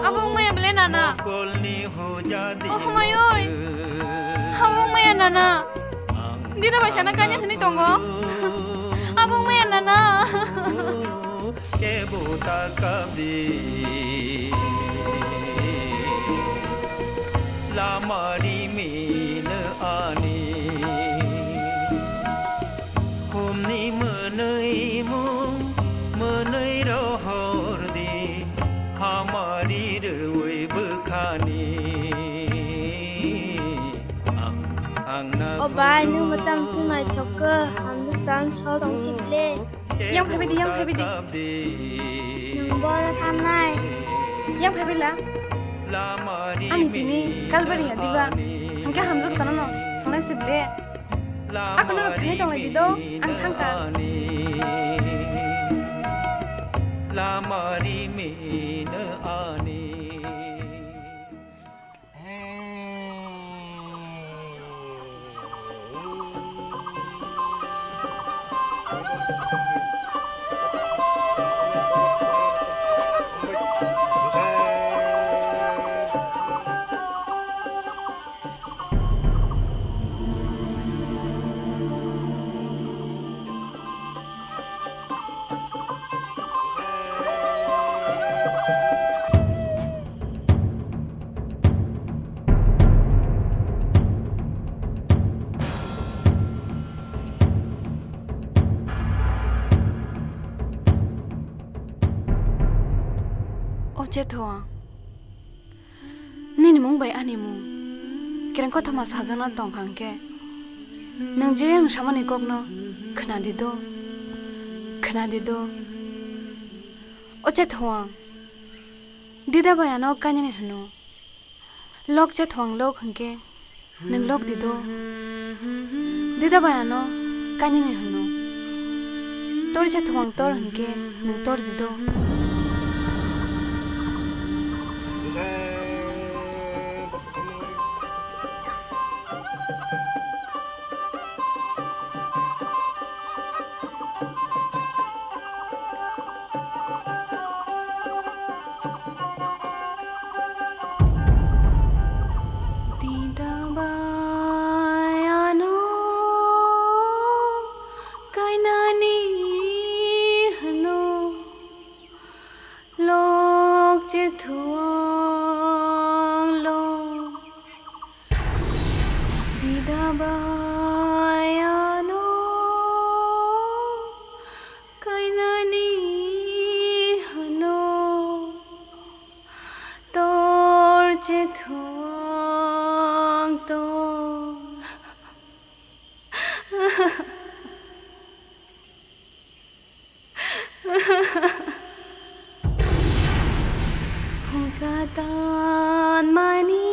Abo wngmaya bole nana. Oh mayoi. Abo wngmaya nana. Dida bai sana kanya thani tongo. Abo wngmaya nana. Kebo ta kabdi. Lama rimino ani. Humni mwnwi mung mwnwi rohor di, hamari rwi bwkhani. Ang, ang na O bai, nung mwtam sung naithok khe, ang bwskan sor tong chiple. Yang phaibai di, yang phaibai di. Nung boro thangnai. Yang phaibai la. Ani tini kalbari ya diba. Hangke hamjak tano no, songnai sible. Ako norok thangwi tonglaidi do, ang thangkha. Lama rimino ani. O Chethoang, nini mung bai ani mung kereng kothoma sajakna tongkha hwnkhe, nwng je ang samani kokno khwnadi do, khwnadi do. O Chethoang, Dida bai ano kainani hwno. Lok Chethoang lok hwnkhe nwng lok di do. Dida bai ano kainani hwno. Tor Chethoang tor hwnkhe nwng tor di do. Dida bai ano kainani hwno. Bai ano kainani hano tor chethuang tor. Phungsa tanmani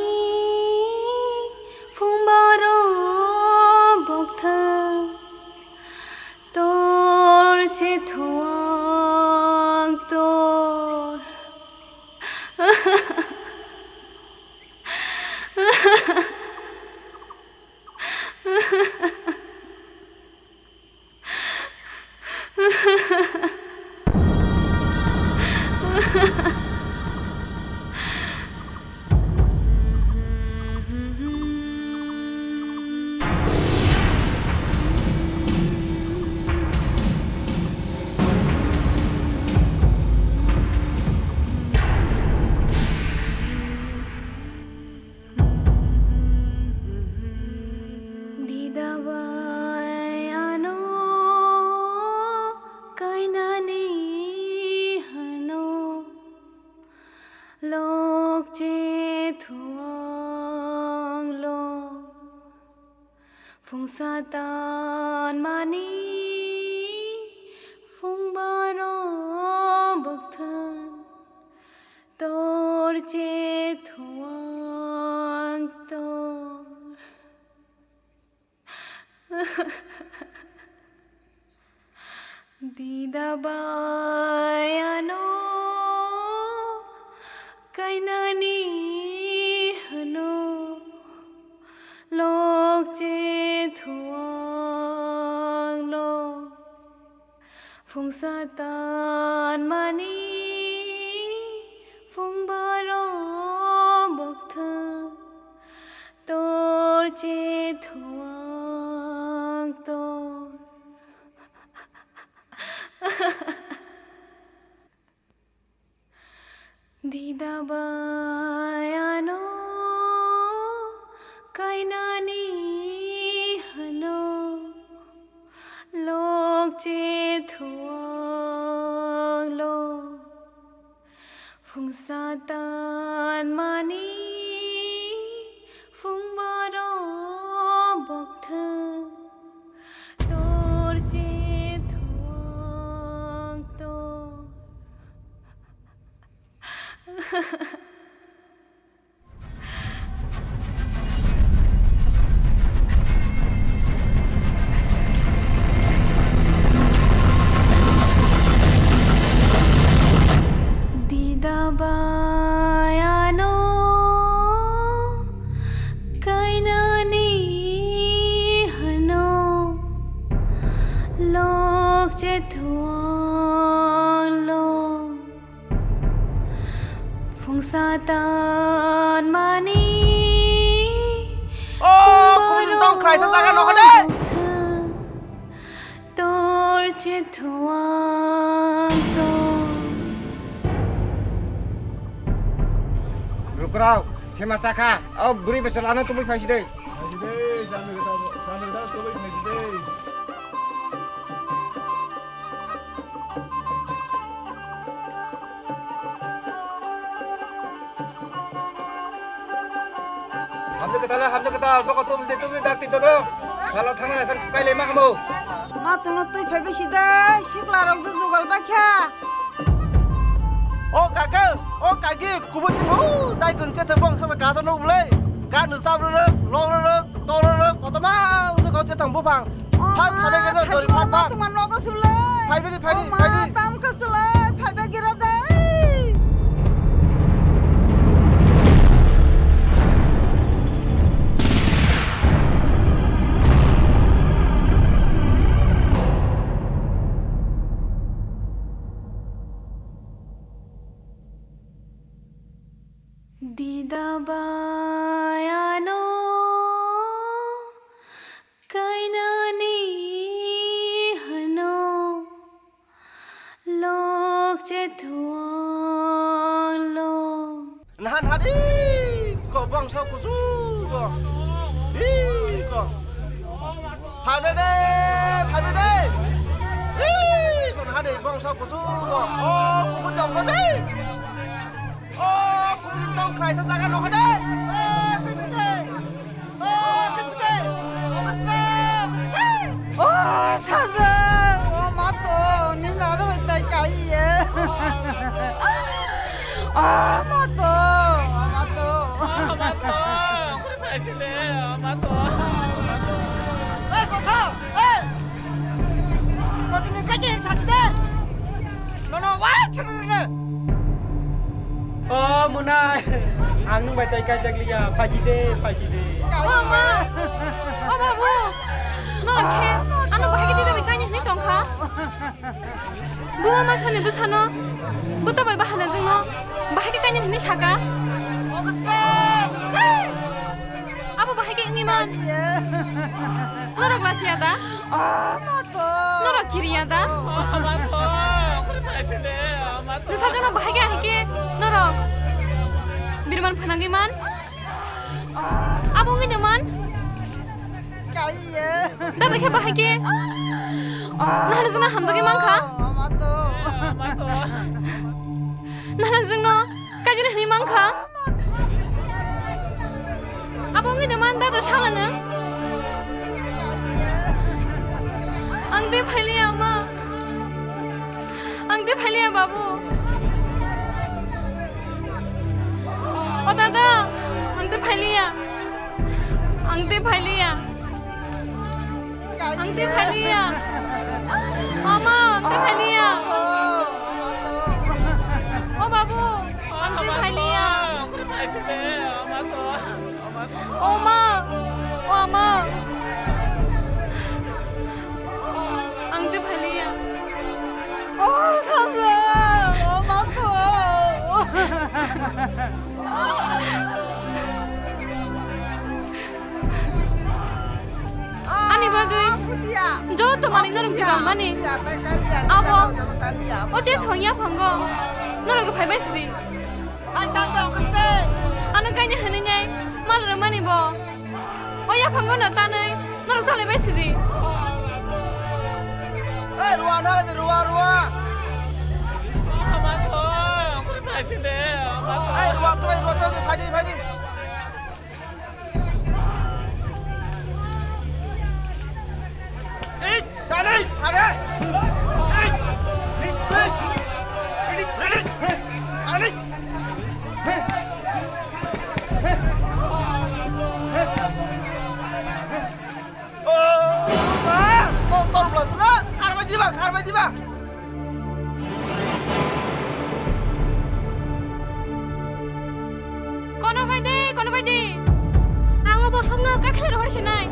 phung borok bokthang tor chethuang tor. Dida bai ano kainani hano lok chethuang lok. Phungsa tanmani phung borok bokthang tor chethuang tor. Dida bai ano kainani hano lok chethuang lok. Phungsa tanmani phung borok bokthang tor chethuang tor. Dida bai ano kainani hano lok chethuang lok. Phungsa tanmani phung borok bokthang tor chethuang tor. Dida bai ano kainani hano lok chethuang lok. Phungsa tanmani. O, phung borok tong khlaisa jaga nokho de. Bokthang tor chethuang tor. Lukurok, sema chakha, o bwrwi bwsala ano tubui phaisi de. Phaisi de, jani gata, jani gata tubui phaisi de. Hamjak kwtal, hamjak kwtal, bokol tubuli, tubuli, dakti dodro. Salo thangna san kailai ma hamo. Ma tono twi phai bisi de, sikla rok ju jugal bakha. O kaka, o kaki, kubui timo, dai kun chethe bong sasa kaja no ulai. Ka nu sab rok, lok rok, tor rok, kotoma usu kau chethang buphang. Phas phabe ke do dori phat phat. Tuma nogo sulai. Phai bini, phai di, phai di. Tam ka sulai, phai be gira dai. Dida bai ano kainani hano lok chethuang lok. Nahan hadi ko bangsa kuchu ko. Di ko. Phaibra de, phaibra de. Ih, kon ha de, bongsa kusu ko. O, kubu tong ko de. O, kubu tong khlai sa jaga no ko de. O, kubu de. O, kubu de. O, kubu de. O, sajak, o, ma to, ni na do tai kai ye. O, ma to, o, ma to. O, ma to. Kuri paisile, o, ma to. Ei, kosa, ei. To tini kaje sasi de. Nono wa chini ne. O, Munai, ang nung bai tai kaijak liya, phaisi de, phaisi de. O, ma. O, babu. Norok khe, ano bahai khe twi twi kaini hwnwi tong kha. Buma masani bwsano, bwta bai bahanajwkno bahai khe kainani hwnwi saka. Abo bahai khe wngwi man. Norok lachiya da? Norok kiriya da? Nwsajwkno bahai khe ahai khe norok birman phanangwi man. Abo wngwi de man. Dada khe bahai khe. Nahani jona hamjagwi mankha. Nahani jongno kaijini hwnwi mankha. Abo wngwi de man dada sala nwng. Ang tei phailiya ma. Ang tei phailiya babu. O dada, ang tei phailiya. Ang tei phailiya. Ang tei phailiya. Mama, ang tei phailiya. O babu, ang tei phailiya. O ma, o ama. Ang tei phailiya. O sajak, o ma kho. Ani bagwi joto manwi norok jugal mani. Abo, o Chethwang yaphango norok rw phai bai sidi. Ano kaini hwnwi nai mal rwmani bo. O yaphango no tanwi norok chalai bai sidi. Ei, Rua, nara di, Rua, Rua. Ama to, kuri bai sidi, ama to. Ei, Rua, to, Rua, to, phai di, phai di. Ei, tanwi, are. Ei, ei, ei, tanwi. Oh, ma! Kostor blasna, kharbai diba, kharbai diba. Kono bai de, kono bai de. Ang o bosongno kakhlai rohor sinai.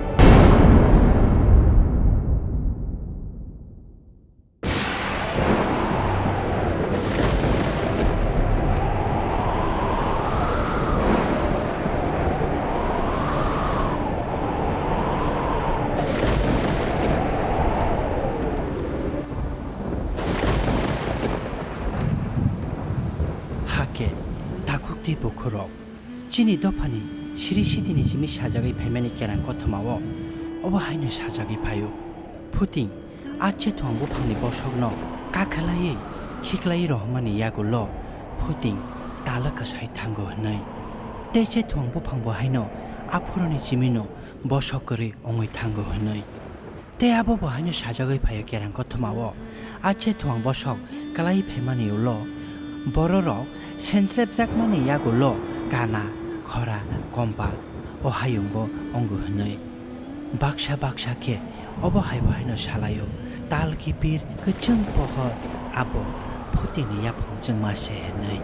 Hakhe, takhuk tei bukhurok, chini dophani siri sitini simi sajagwi phaimani kerang kothoma o, obo haino sajagwi phaio. Phuting, a Chethwang buphangni bosokno kakhlaiwi khiklaiwi rohormani yagulo Phuting tala kwsai thango hwnwi. Tei Chethwang buphangbo haino aphuruni chimino bosok kwrwi wngwi thango hwnwi. Tei abo bo haino sajagwi phaio kerang kothoma o. A Chethwang bosok kwlaiwi phaimani ulo bororok sensrepjakmani yagulo kana, khora, kompa o hayungo wngo hwnwi. Baksa baksa khe obo hai bo haino salaio, tal kipir kwchwng pohor abo Phutingni yaphang chwngma se hwnwi.